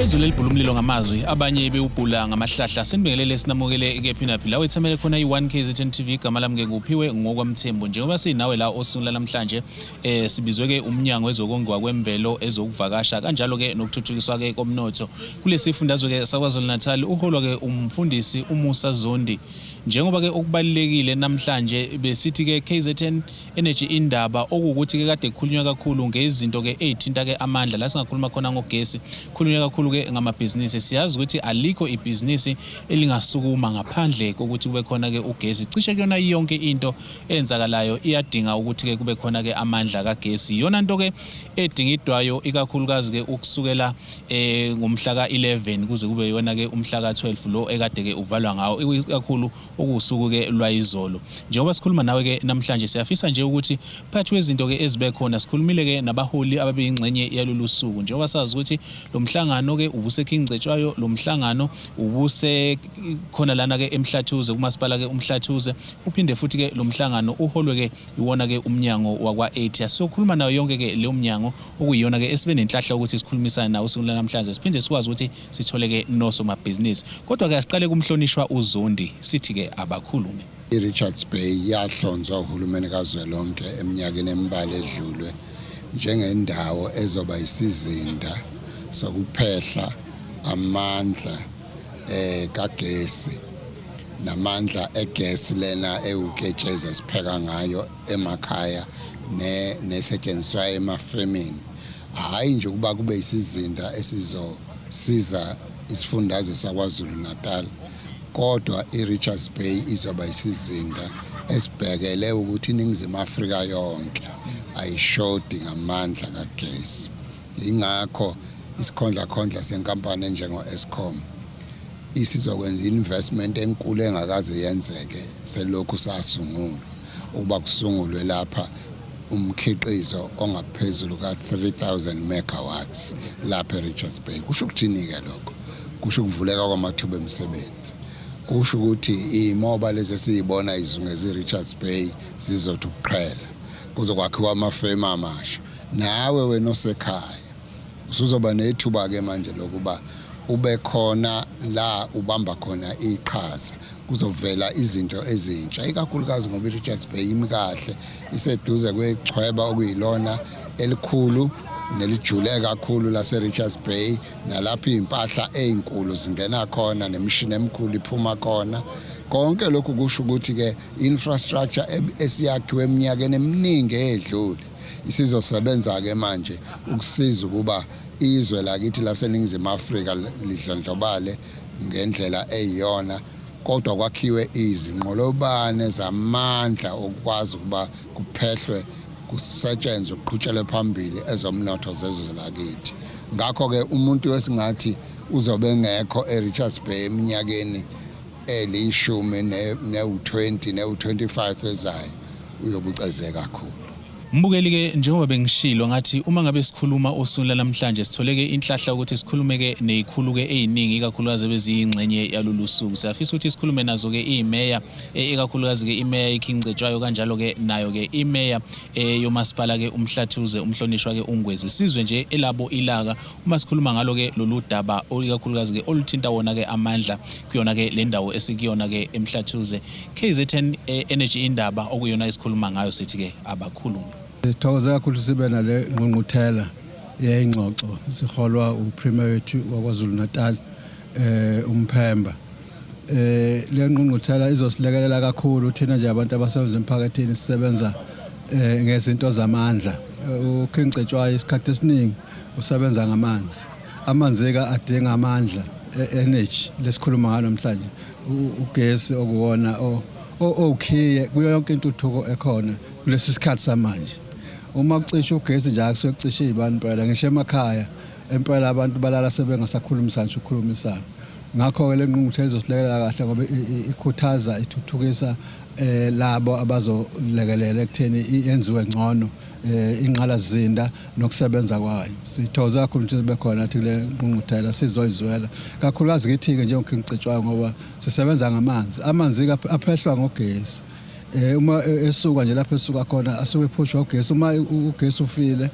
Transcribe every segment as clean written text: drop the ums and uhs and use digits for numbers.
Phezulu elibhula umlilo ngamazwi, abanye bewubhula ngamahlahla. Sinibingelele, sinamukele kephi naphi la wethamele khona i-1 KZN TV. Igama lami ke nguphiwe ngokwaMthembu. Njengoba sinawe la osungula namhlanje, sibizwe ke umnyango wezokongiwa kwemvelo, ezokuvakasha kanjalo ke nokuthuthukiswa ke komnotho. Kulesi fundazwe ke saKwaZulu Natal uholwa ke umfundisi uMusa Zondi. Njengoba ke okubalulekile namhlanje besithi ke KZN Energy Indaba, okuwukuthi ke kade kukhulunywa kakhulu ngezinto ke ezithinta ke amandla, la singakhuluma khona ngogesi, khulunywa kakhulu ke ngamabhizinisi. Siyazi ukuthi alikho ibhizinisi elingasukuma ngaphandle kokuthi kube khona ke ugesi. Cishe kuyona yonke into eyenzakalayo iyadinga ukuthi ke kube khona ke amandla kagesi. Iyona nto ke edingidwayo ikakhulukazi ke ukusukela ngomhla ka-11 kuze kube yona ke umhla ka-12 lo ekade ke uvalwa ngawo, ikakhulu okuwusuku ke lwayizolo. Njengoba sikhuluma nawe ke namhlanje, siyafisa nje ukuthi phakathi kwezinto ke ezibe khona, sikhulumile ke nabaholi ababeyingxenye yalolu suku. Njengoba sazi ukuthi lo mhlangano ke ubuse-King Cetshwayo, lo mhlangano ubuse khona lana ke eMhlathuze, kumasipala ke uMhlathuze, uphinde futhi ke lo mhlangano uholwe ke iwona ke umnyango wakwa-ATIA. Sizokhuluma nayo yonke ke leyo mnyango, okuyiyona ke esibe nenhlahla ukuthi sikhulumisane nawo usuku lanamhlanje, siphinde sikwazi ukuthi sithole ke nosomabhizinisi. Kodwa ke asiqale kumhlonishwa uZondi, sithi ke abakhulume. I-Richards Bay yahlonzwa uhulumeni kazwelonke eminyakeni embalwa edlulwe njengendawo ezoba isizinda sokuphehla amandla kagesi namandla egesi lena ewuketshezi esipheka ngayo emakhaya nesetshenziswa emafemini. Hhayi nje ukuba kube isizinda esizosiza isifundazwe saKwaZulu Natal, kodwa i-Richards Bay izoba isizinda esibhekele ukuthi iNingizimu Afrika yonke ayishodi ngamandla kagesi. Yingakho isikhondlakhondla senkampani enjengo-Eskom isizokwenza i-investment enkulu engakaze yenzeke selokhu sasungulwa, ukuba kusungulwe lapha umkhiqizo ongaphezulu ka-3000 megawatts lapha e-Richards Bay. Kusho ukuthini-ke lokho? Kusho ukuvuleka kwamathuba emisebenzi. Kusho ukuthi iy'moba lezi esiyibona izungeze i-Richards Bay zizothi ukuqhela, kuzokwakhiwa amafemu amasha. Nawe wena osekhaya usuzoba nethuba-ke manje lokuba ube khona la ubamba khona iqhaza. Kuzovela izinto ezintsha, ikakhulukazi ngoba i-Richards Bay imi kahle, iseduze kwechweba okuyilona elikhulu nelijule kakhulu lase-Richards Bay, nalapho iy'mpahla ey'nkulu zingena khona nemishini emikhulu iphuma khona. Konke lokhu kusho ukuthi-ke infrastructure esiyakhiwe eminyakeni eminingi eyedlule isizosebenza-ke manje ukusiza ukuba izwe lakithi laseNingizimu Afrika lidlondlobale ngendlela eyiyona, kodwa kwakhiwe izinqolobane zamandla okukwazi ukuba kuphehlwe, kusetshenzwe, kuqhutshelwe phambili ezomnotho zezwe lakithi. Ngakho-ke umuntu esingathi uzobe engekho e-Richards Bay eminyakeni elishumi newu-20 newu-25 ezayo uyobuceze kakhulu. Mbukeli ke, njengoba bengishilo ngathi uma ngabe sikhuluma osukwini lanamhlanje, sithole ke inhlahla ukuthi sikhulume ke nezikhulu ke eziningi, ikakhulukazi ebeziyingxenye yalolu suku. Siyafisa ukuthi sikhulume nazo ke imeya, ikakhulukazi ke imeya iKing Cetshwayo, kanjalo ke nayo ke imeya yomasipala ke uMhlathuze, umhlonishwa ke uNgwezi. Sizwe nje elabo ilaka uma sikhuluma ngalo ke lolu daba, ikakhulukazi ke oluthinta wona ke amandla kuyona ke le ndawo esikuyona ke eMhlathuze. KZN Energy Indaba okuyona esikhuluma ngayo, sithi ke abakhulume. Sithokoze kakhulu sibe nale ngqungquthela yengxoxo siholwa uPremier wethu waKwaZulu Natal, uMphemba. Le ngqungquthela izosilekelela kakhulu thina nje abantu abasebenza emphakathini, sisebenza ngezinto zamandla. UKing Cetshwayo isikhathi esiningi usebenza ngamanzi. Amanzi-ke adinga amandla, energy lesikhuluma ngayo namhlanje, ugesi okuwona owukhiye kuyo yonke intuthuko ekhona kulesi sikhathi samanje. Uma kucisha ugesi nje, akusuke kucishe iy'bani impela, ngisho emakhaya impela abantu balala sebengasakhulumisani ngisho ukukhulumisana. Ngakho-ke le ngqungquthela izosilekelela kahle ngoba ikhuthaza, ithuthukisa labo abazolekelela ekutheni yenziwe ngcono ingqalasizinda nokusebenza kwayo. Sithokoze kakhulu ukuthi sibe khona nathi kule ngqungquthela, sizoyizwela kakhulukazi kithi-ke njengoKing Cetshwayo ngoba sisebenza ngamanzi. Amanzi-ke aphehlwa ngogesi. Uma esuka nje lapho esuka khona asuke ephushwa ugesi. Uma ugesi ufile,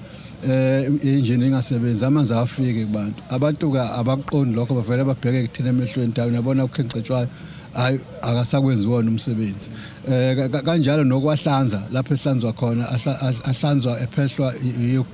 Injini ingasebenzi, amanzi awafiki kubantu. Abantu ke abakuqondi lokho, bavele babheke kuthina emehlweni, dawu nabona ukhencetshwayo, hayi, akasakwenzi wona umsebenzi. Kanjalo nokwahlanza lapho ehlanzwa khona, ahlanzwa ephehlwa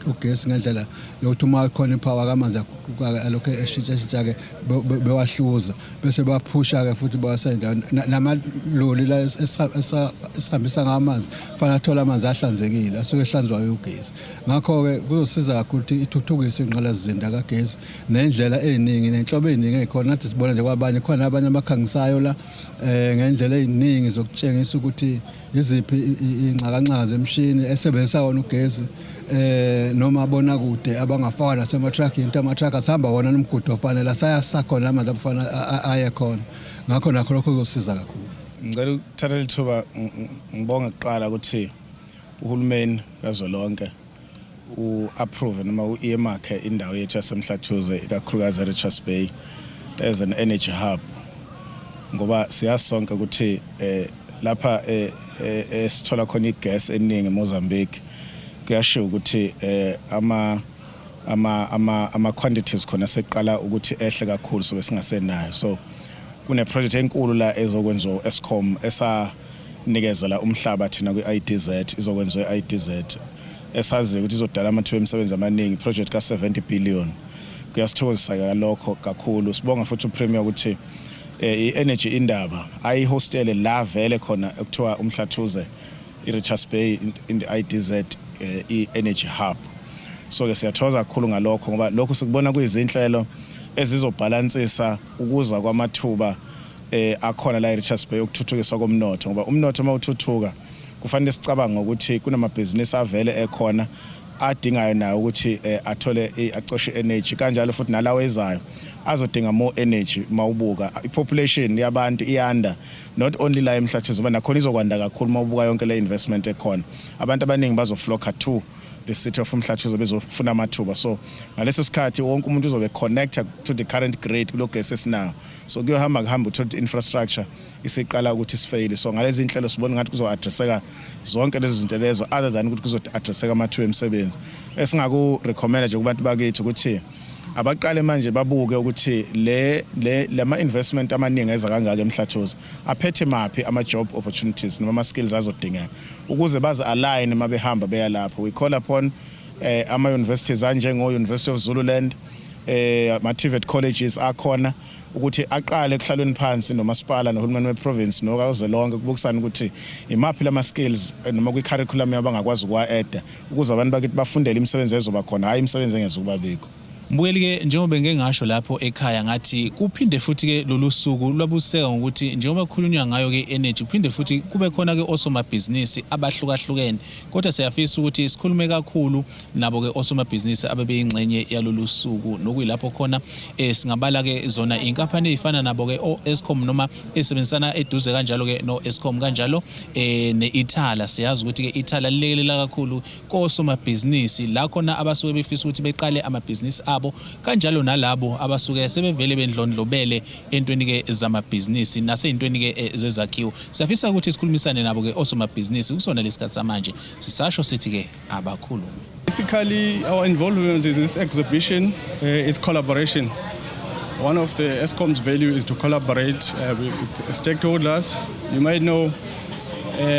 ugesi ngendlela yokuthi uma khona ipower kamanzi akhuphuka, alokho eshintsha shintsha ke, bewahluza bese baphusha ke futhi bawasendaweni. Namaloli la esihambisa ngamanzi fanele athole amanzi ahlanzekile asuke ehlanzwa ugesi. Ngakho-ke kuzosiza kakhulu ukuthi ithuthukiswe ingqalasizinda kagesi nendlela ey'ningi nenhlobo ey'ningi ey'khona. Nathi sibona nje kwabanye khona, abanye abakhangisayo la ngendlela ey'ningi zokutshengisa ukuthi iziphi iy'nxakanxaka zemishini esebenzisa wona ugesi, noma abona kude abangafakwa nasema-truckini, into ama-truck asihamba wona nomgudu ofanele, asayasakhona amanzi abafana aye khona. Ngakho nakho lokho kuzosiza kakhulu. Ngicela ukuthatha lithuba ngibonge kuqala ukuthi uhulumeni kazwelonke u-approve noma u-earmark indawo yethu yaseMhlathuze, ikakhulukazi eRichards Bay, as an energy hub, ngoba siyazi sonke ukuthi lapha esithola khona igas eningi eMozambique, kuyashiwo ukuthi ama quantities khona seqala ukuthi ehle kakhulu, sobe singasenayo. So kune project enkulu la ezokwenziwa Eskom, esanikezela umhlaba thina kwi-IDZ, izokwenziwa i-IDZ, esaziyo ukuthi izodala amathuba emisebenzi amaningi, project ka-70 billion. Kuyasithokozisa kalokho kakhulu. Sibonga futhi uPremier ukuthi i-energy indaba ayihostele la vele khona ekuthiwa uMhlathuze, i-Richards Bay in the IDZ, i-energy hub. So ke siyathokoza kakhulu ngalokho, ngoba lokhu sikubona kuyizinhlelo ezizobhalansisa ukuza kwamathuba akhona la eRichards Bay, ukuthuthukiswa komnotho, ngoba umnotho uma uthuthuka kufanele sicabange ukuthi kunamabhizinisi avele ekhona adingayo nayo ukuthi athole acoshe energy, kanjalo futhi nalawo ezayo azodinga more energy. Mawubuka i-population yabantu iyanda, not only la eMhlathuze, ngoba nakhona izokwanda kakhulu. Mawubuka yonke le investment ekhona, abantu abaningi bazoflocka to the city of Umhlathuze bezofuna amathuba. So ngaleso sikhathi wonke umuntu uzobe connected to the current grid kulo gesi esinayo, so kuyohamba kuhamba uthole infrastructure isiqala ukuthi sifeyile. So ngalezi inhlelo sibona ngathi kuzo-addresseka zonke lezo zinto lezo, other than ukuthi kuzo-addresseka amathuba emisebenzi. Esingaku-recommenda nje kubantu bakithi ukuthi abaqale manje babuke ukuthi le lama investment amaningi eza kangaka eMhlathuze aphethe maphi ama job opportunities noma ama skills azodingeka ukuze baze align uma behamba beya lapho. We call upon ama universities anjengo University of Zululand, ama TVET colleges akhona, ukuthi aqale kuhlalweni phansi nomasipala nohulumeni weprovince nokazwelonke, kubukisana ukuthi imaphi lama skills noma kwi-curriculum yabo abangakwazi ukuwa-adda ukuze abantu bakithi bafundele imisebenzi ezoba khona, hhayi imisebenzi engezukubabikho. Mbukeli-ke, njengoba ngike ngasho lapho ekhaya, ngathi kuphinde futhi-ke lolu suku lwabuseka ngokuthi njengoba kukhulunywa ngayo-ke i-energy, kuphinde futhi kube khona-ke osomabhizinisi abahlukahlukene, kodwa siyafisa ukuthi sikhulume kakhulu nabo-ke osomabhizinisi abebeyingxenye yalolu suku, nokuyilapho khona singabala-ke zona iy'nkampani ey'fana nabo-ke o-Eskom noma esebenzisana eduze kanjalo-ke no-Eskom, kanjalo ne-Ithala. Siyazi ukuthi-ke Ithala lilekelela kakhulu kosomabhizinisi la khona abasuke befisa ukuthi beqale amabhizinisi abo, kanjalo nalabo abasuke sebevele bendlondlobele entweni-ke zamabhizinisi nasey'ntweni-ke zezakhiwo. Siyafisa ukuthi sikhulumisane nabo-ke osomabhizinisi kusona lesikhathi samanje. Sisasho sithi-ke abakhulume. Basically, our involvement in this exhibition is collaboration. One of the Eskom's value is to collaborate with stakeholders. You might know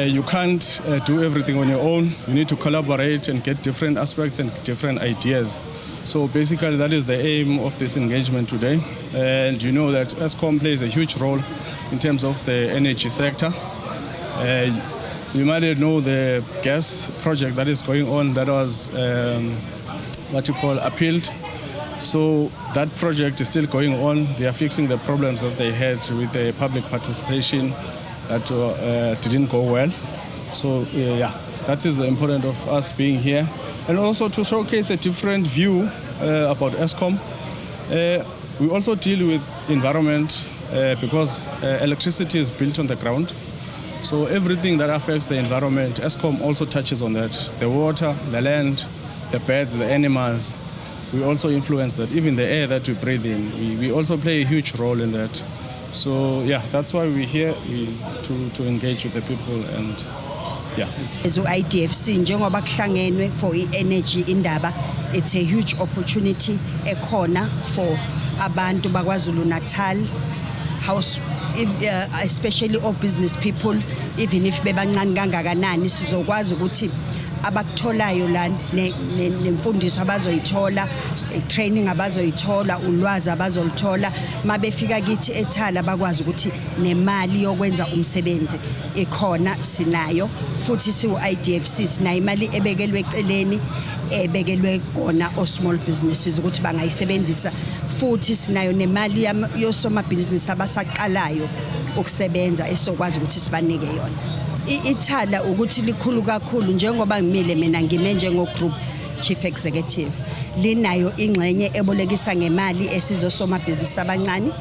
you can't do everything on your own. You need to collaborate and get different aspects and different ideas. So basically, that is the aim of this engagement today. And you know that Eskom plays a huge role in terms of the energy sector. You might know the gas project that is going on that was what you call appealed. So that project is still going on. They are fixing the problems that they had with the public participation that didn't go well. So yeah, that is the importance of us being here, and also to showcase a different view about Eskom. We also deal with environment because electricity is built on the ground. So everything that affects the environment, Eskom also touches on that. The water, the land, the birds, the animals. We also influence that. Even the air that we breathe in, we also play a huge role in that. So yeah, that's why we're here to engage with the people and Yeah. Ezo IDFC njengoba kuhlangenwe for i-energy indaba, it's a huge opportunity ekhona for abantu bakwaZulu Natal house if, especially all business people, even if bebancane kangakanani, sizokwazi ukuthi abakutholayo la nemfundiso abazoyithola, training abazoyithola, ulwazi abazoluthola mabefika kithi eThala, bakwazi ukuthi nemali yokwenza umsebenzi ikhona, sinayo. Futhi siwu IDFC sinayo imali ebekelwe eceleni, ebekelwe kona o small businesses ukuthi bangayisebenzisa. Futhi sinayo nemali yosomabhizinisi abasaqalayo ukusebenza esizokwazi ukuthi sibanike yona. IThala ukuthi likhulu kakhulu, njengoba ngimile mina, ngime njengo group chief executive, linayo ingxenye ebolekisa ngemali esizosomabhizinisi abancane,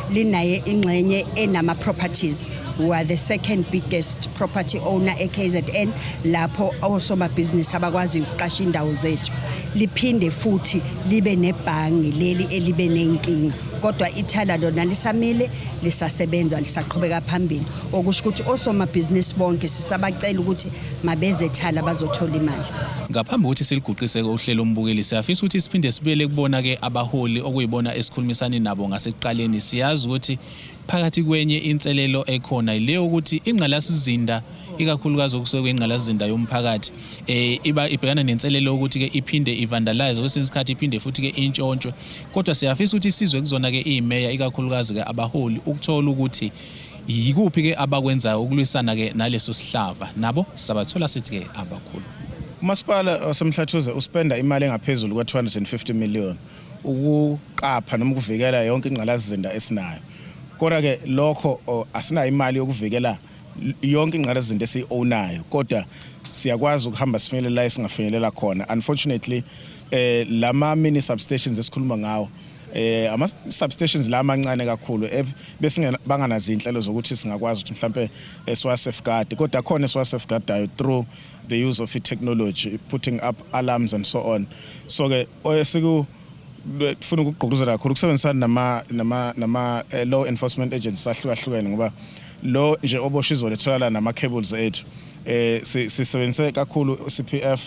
linaye ingxenye enama properties. We are the second biggest property owner eKZN, lapho osomabhizinisi abakwazi ukuqasha indawo zethu. Liphinde futhi libe nebhangi leli elibe nenkinga, kodwa iThala lona lisamile, lisasebenza, lisaqhubeka phambili, okusho ukuthi osomabhizinisi bonke sisabacela ukuthi mabeze eThala bazothola imali. Ngaphambi kokuthi siliguqise uhlelo, umbukeli, siyafisa ukuthi siphinde sibuyele kubona ke abaholi okuyibona esikhulumisane nabo ngasekuqaleni. Siyazi ukuthi phakathi kwenye inselelo ekhona ileyo ukuthi ingqalasizinda, ikakhulukazi okusuke kuyingqalasizinda yomphakathi, iba ibhekana nenselelo ukuthi ke iphinde ivandalize kwesinye isikhathi, iphinde futhi ke intshontshwe. Kodwa siyafisa ukuthi sizwe kuzona ke imeya, ikakhulukazi ke abaholi, ukuthola ukuthi yikuphi ke abakwenzayo ukulwisana ke naleso sihlava. Nabo sabathola, sithi ke abakhulu. Umasipala waseMhlathuze uspenda imali engaphezulu kwa-250 million ukuqapha noma ukuvikela yonke ingqalasizinda esinayo. Kodwa ke lokho asinayo imali yokuvikela yonke ingqalasizinda esiyi-ownayo, kodwa siyakwazi ukuhamba sifinyelela la esingafinyelela khona. Unfortunately, lama mini substations esikhuluma ngawo, ama substations la amancane kakhulu, bese banganazo inhlelo zokuthi singakwazi ukuthi mhlambe siwa safeguard, kodwa khona esiwa safeguardayo through the use of technology, putting up alarms and so on. So ke esiku funa ukugqugquzela kakhulu ukusebenzisana nama law enforcement agencies ahlukahlukene, ngoba lo nje oboshwe izolo etholakala nama cables ethu, sisebenzise kakhulu CPF,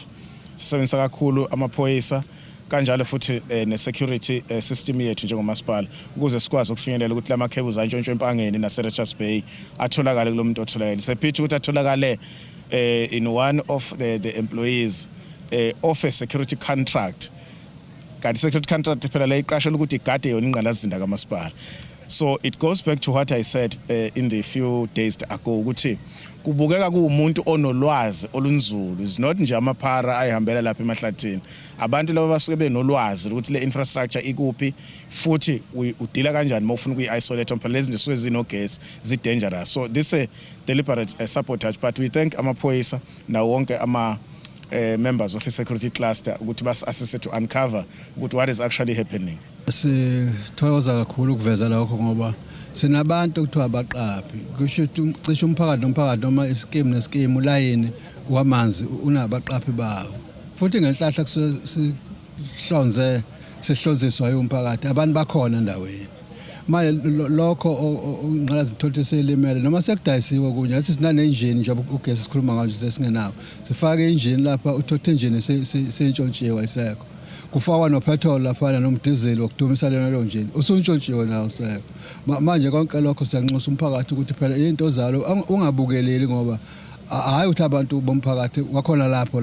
sisebenzisa kakhulu amaphoyisa kanjalo futhi ne-security system yethu njengomasipala, ukuze sikwazi ukufinyelela ukuthi lama cables antshontshwe eMpangeni nase-Richards Bay atholakale kulo muntu otholakele. Sephithi ukuthi atholakale in one of the employees of a security contract, kanti security contract phela le iqashelwa ukuthi igade yona ingqalasizinda kamasipala. So it goes back to what I said in the few days ago, ukuthi kubukeka kuwumuntu onolwazi olunzulu, is not nje amaphara ayihambela lapha emahlathini. Abantu laba basuke benolwazi ukuthi le infrastructure ikuphi futhi udila kanjani uma ufuna ukuyi-isolate, phela lezi zinto zisuke zinogesi, zi-dangerous. So this a deliberate sabotage, but we thank amaphoyisa nawo wonke ama members of security cluster ukuthi bas-assist to uncover ukuthi what is actually happening. Sithokoza kakhulu ukuveza lokho, ngoba sinabantu okuthiwa abaqaphi, kusho ukuthi cishe umphakathi nomphakathi noma iskimu neskimu, ulayini wamanzi unabaqaphi bawo. Futhi ngenhlahla kusuke sihlonze, sihloziswa umphakathi, abantu bakhona endaweni. Manje lokho ingqalasizinda selimele noma sekudayisiwe kunye, athi sinanenjini njengoba ugesi sikhuluma ngawo nje sesingenawo, sifake injini lapha, uthothe injini seyintshontshiwe, ayisekho. Kufakwa nopetrol laphana nomdizeli wokudumisa lona leyo njini, usuntshontshiwe nawo, usekho. Manje konke lokho siyanxusa umphakathi ukuthi phela into zalo ungabukeleli, ngoba hhayi ukuthi abantu bomphakathi wakhona lapho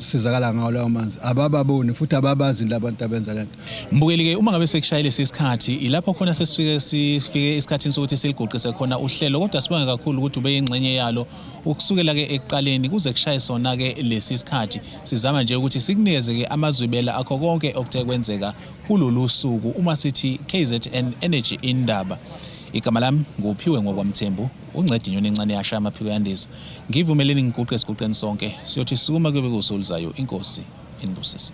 sizakala ngawo lawo manzi abababoni futhi ababazi labantu abenza lento. Mbukeli ke, uma ngabe sekushayile isikhathi, ilapho khona sesifike sifike esikhathini sokuthi siliguqise khona uhlelo, kodwa sibonge kakhulu ukuthi ube yingxenye yalo ukusukela ke ekuqaleni kuze kushaye sona ke lesi sikhathi. Sizama nje ukuthi sikunikeze ke amazwibela akho konke okuthe kwenzeka kulolu suku uma sithi KZN Energy Indaba. Igama lami nguPhiwe ngokwaMthembu, uncede inyoni encane yashaya amaphiko yandisa. Ngivumeleni ngiguqe esiguqeni sonke, siyothi sukuma kube kusulizayo. Inkosi inibusise.